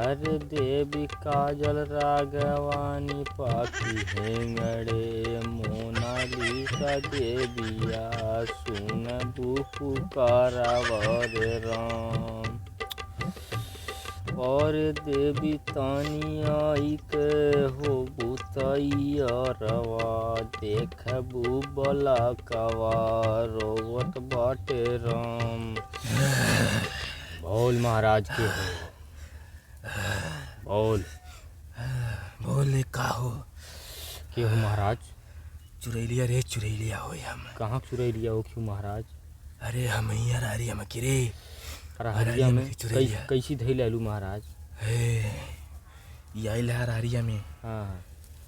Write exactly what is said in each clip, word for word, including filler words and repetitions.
अरे देवी काजल राघवानी पाखी हेंगड़े, मोनालिसा देविया सुनबू पुकारवा रे राम। और देवी तानी आई के हो बुतैयरवा, देखबू बलकवा रोवत बाटे राम। बोल महाराज के हो। बोल। बोल, का हो? के हो महाराज? चुरैलिया रे, चुरैलिया हो हम। कहाँ के चुरैलिया हो क्यों महाराज? अरे हम ही अरहरिया में की रे। अरहरिया अरहरिया में में की चुरैलिया। कैस-, कैसी धैल आलू महाराज? हे, ई आइल है अरहरिया में। हाँ, हाँ।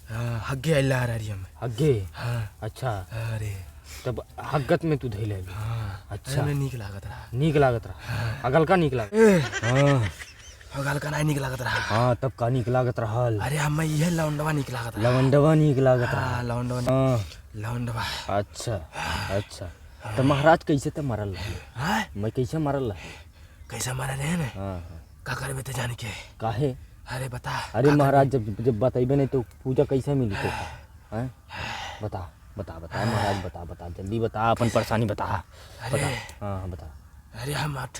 हाँ, हग्गे आइल है अरहरिया में। हग्गे? हाँ। अच्छा। अरे। तब हग्गत में तू धैले हबे। हाँ। अच्छा। अरे, नीक लागत रहा। नीक लागत रहा। हाँ। अगलका नीक लागत। ए। हाँ। अगलका नाहीं नीक लागत रहा। हाँ, तब का नीक लागत रहल? अरे, हमें इहे लौंडवा नीक लागत रहा। लौंडवा नीक लागत रहा। हाँ, लौंडवा नीक। हाँ। लौंडवा। अच्छा, हाँ। अच्छा। हाँ। त महाराज कैसे त मरल रहे? हाँ? मैं कैसे मरल रहे? कैसे मरल रहे ना? हाँ, हाँ। का करबे त जान के? काहे? अरे, बता, अरे का महाराज, करबे? जब, जब बतैबे नहीं तो पूजा कैसे मिली तो? हैं? बता, बता, बता महाराज, बता, बता, जल्दी बता, अपन परेशानी बता। अरे। बता। हाँ, हाँ, बता। अरे हम आठ,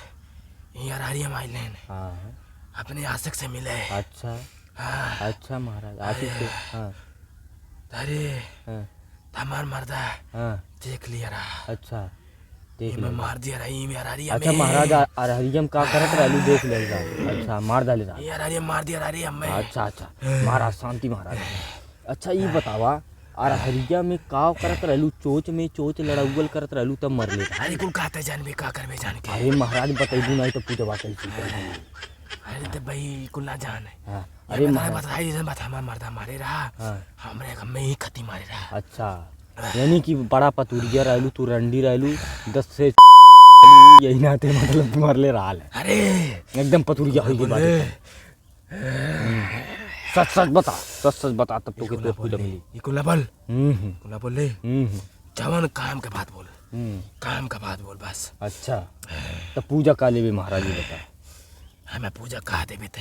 ये अरहरिया में आइल हैं। हाँ, हाँ। अपने आशिक से मिले। अच्छा। हाँ। अच्छा महाराज, आशिक से, अरे। हाँ। अरे। हाँ। त हमार मर्दा हाँ। देख लिया रहा। अच्छा। देख ये मैं लिया। मार दिया रहा, ये अरहरिया अच्छा, में। महाराज, आ-, अरहरिया में का करत रहलू, देख ले रहा। अच्छा, मार डाले रहा। ये अरहरिया मार दिया रहा रे हमें। अच्छा, अच्छा। हाँ। महाराज, शांति महाराज। अच्छा, ई बतावा, अरहरिया में का करत रहलू? चोच में चोच लड़ौल करत रहलू, तब मरले। अरे, कुल कहते जान भी का करबे जान के। अरे महाराज, बतैबू नहीं तो पूजवा कैसे करबू? अरे तो भाई, कुल ना जान है। हाँ, ये अरे बता, महाराज। बता, ये बात हमार मर्दा मारे रहा। हाँ। हमरे घर में ही खती मारे रहा। अच्छा, यानी कि बड़ा पतुरिया रहलू, तू रंडी रहलू, दस से यही नाते मतलब तू मरले रहा है। अरे। एकदम पतुरिया होई के बोले। बात है। हम्म। सच सच बता, सच सच बता, तब तो इको कितने ना पूजा बोल, मिली। इको ना बोल। हम्म, हम्म। इको ना बोल ले। हम्म, हम्म। जवन काम के बात बोल। हम्म। काम का बात बोल बस। अच्छा, तो पूजा का लेबे महाराज, ये बता। हमें पूजा का देबे ते?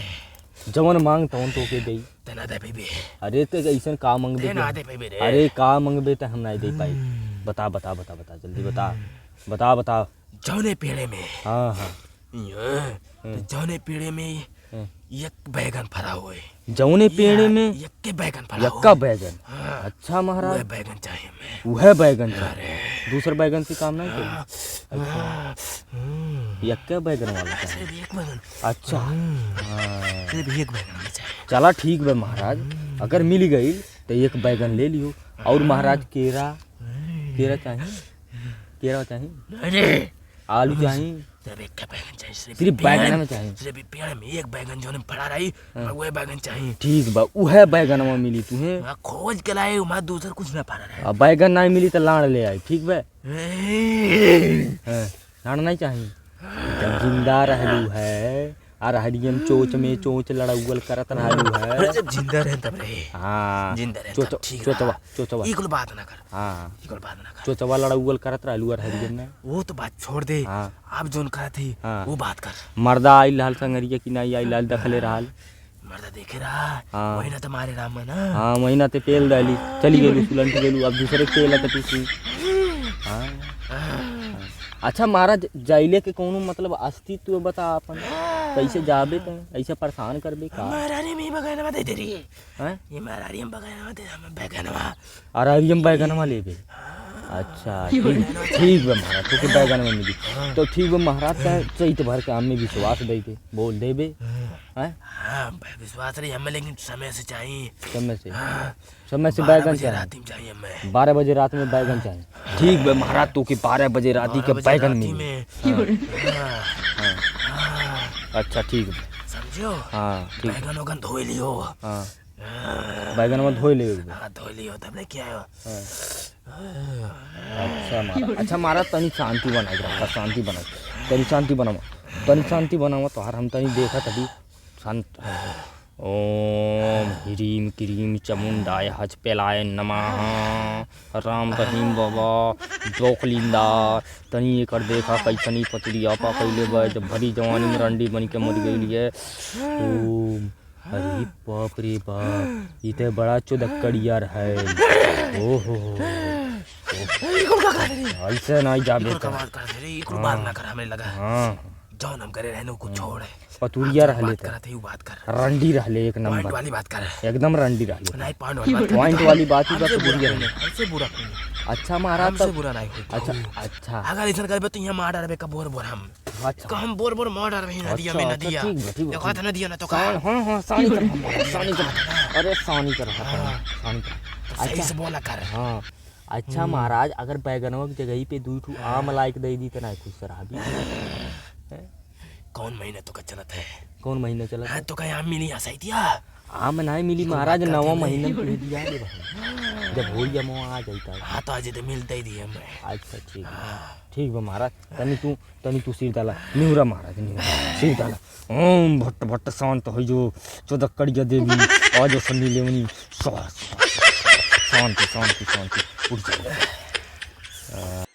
जवन मांग तवन तो के देई। ते ना दे पइबे। अरे ते ऐसन का मंगबे ते के ना हम? दे पइबे रे। अरे का मंगबे ते हम ना दे पाई। हम्म। बता, बता, बता, बता, जल्दी बता। हम्म। बता, बता। जौने पेड़े में। हाँ, हाँ। ये, हम्म। तो जौने पेड़े में हम्म। एक बैगन फरा होए। जौने ये पेड़े में यक्के बैगन फरा यक्का होए। बैगन? हाँ। अच्छा महाराज। वह बैगन चाहे हमें। वह बैगन चाहे। अरे। दूसर बैगन से काम नहीं करी? हाँ। अच्छा। हाँ। हम्म। यक्के बैगन वाला चाहे? सिर्फ एक बैगन। अच्छा। हम्म। हाँ। सिर्फ एक बैगन हमें चाहे। चला ठीक बा महाराज, हम्म। अगर मिल गई तो एक बैगन ले लियो। और हाँ। महाराज केरा, हम्म। केरा चाही? केरा चाही? अरे। आलू हम्म। चाही? सिर्फ एक बैगन चाही, सिर्फ सिर्फ एक बैगन बैगन, में चाही? सिर्फ एक पेड़ में एक बैगन जौन फड़ा रही, हाँ। वह बैगन चाही। ठीक बा, उहे बैगनवा मिली तुहे। वहाँ खोज के लाए, वहाँ दूसर कुछ ना फड़ा रहे। अब बैगन नहीं मिली तो लाड़ ले आई, ठीक बा? ए। हाँ, लाड़ नहीं चाही? जब जिंदा रहलू है, अरहरियम चोच में चोच लड़ौल करत रहलू है। अरे, जब जिंदा रहे तब रहे। हाँ। जिंदा रहे चोच-, तब ठीक चोचवा, रहा। चोचवा। ई कुल बात ना कर। हाँ। ई कुल बात ना कर। चोचवा लड़ौल करत रहलू अरहरियम में। वो तो बात छोड़ दे। हाँ। आप जौन करत ही, हाँ। वो बात कर। मर्दा आइल रहल संगरिया कि नहीं आइल रहल, दखले रहल। मर्दा देखे रहा, हाँ। वही ना तो मारे राम ना। हाँ, वही ना ते पेल डाली। चली गेलू, सुलंट गेलू, अब दूसरे के पेला तो टूटी। हाँ। हाँ। अच्छा महाराज, जाइले के कौनो मतलब अस्तित्व बता अपन, कैसे जाबे त, ऐसे परेशान करबे का? हमारा रे में बगानवा दे दे रही है। हैं? ये हमारा रे में बगानवा दे, हम बैगनवा। अरहरियम बैगनवा लेबे? हाँ। अच्छा, ठीक, ठीक बा महाराज, तोके बैगनवा मिली। हाँ। तो ठीक बा महाराज, का चैत भर के हमें विश्वास दे दे, बोल देबे। हाँ। हैं? हाँ, विश्वास रही हमें, लेकिन समय से चाहिए। समय से? हाँ। समय से बारह बैगन बजे चाही। राती में चाहिए हमें। बारह बजे रात में बैगन चाही। ठीक बा महाराज, तोके बारह बजे राती के बारह बजे बैगन राती मिली। में। हाँ। हाँ। हाँ। हाँ। अच्छा, ठीक बा। समझो? हाँ, ठीक बा। बैगन वैगन धोई लियो। हाँ। हाँ। बैगन में धोई लियो एक बेर। हाँ, धोई लियो, तब लेके आयो। हाँ। हाँ। अच्छा महाराज, अच्छा महाराज, तनी शांति बनाए रखा, शांति बनाए। तनी शांति बनावा, तनी शांति बनावा, तोहार हम तनी देखत अभी शांत। ओम ह्रीम क्रीम चामुंडाय हचपेलाय नमः। राम रहीम बाबा, जोकलिंदा, तनी एकर देखा कैसनी पतरिया पा कैले बा, जब भरी जवानी में रंडी बन के मर गइल है। ओम, अरे बाप रे बाप, ई ते बड़ा चोदक्कड़िया रहे। ओहो। ई कुल का करत रे? ऐसे नहीं जाबे ई कुल का तो। बात करत रे, ई कुल हाँ। बात ना कर, हमें लगा। हाँ। जौन हम करे रहने, उ कुछ हाँ। छोड़। पतुरिया आप जौन रहले बात त। करत है, उ बात कर। रंडी रहले एक नंबर। Point वाली बात कर। एकदम रंडी रहले। नहीं, point वाली बात कर। Point वाली बात ही हमसे बात बुरा बुरी कोई है। नहीं, हमसे बुरा कोई नहीं। अच्छा महाराज, हमसे तब बुरा नहीं कोई। अच्छा, अच्छा। अगर ऐसा करबे तो यहाँ मार डालबे का बोर बोर हम। अच्छा। का हम बोर बोर मार डालबे ही नदिया में, अच्छा, नदिया। ठीक बा, ठीक बा, देखा ठीक था बा। नदिया ना तो का? हाँ, हाँ, सानी कर, सानी कर। अरे सानी कर, हाँ। सानी कर। तो सही अच्छा। से बोला कर। हाँ। अच्छा हम्म। महाराज, अगर बैगनवा की जगह पे दुई ठू आम लाइक दे दी, त ना खुश रहबी। हैं? कौन महीना तो का चलत है? कौन महीना चलत हाँ, है? तो का आम मिली आ सही दिया? आम ना मिली महाराज, नवा महीना में तुहे दिया दे भाई। जब होई जमो आ जाता है। हाँ, तो आज तो मिलते ही दिया मैं। अच्छा, ठीक बा। हाँ। ठीक बा महाराज, तनी तू, तनी तू सिर डाला, निहुरा महाराज, निहुरा, सिर डाला। ओम भट्ट भट्ट शांत हो जो, चोदक्कड़िया देवी, आ जो सन्नी लेवनी, स्वाहा, स्वाहा, स्वाहा। शांति, शांति, शांति, उठ जाओ।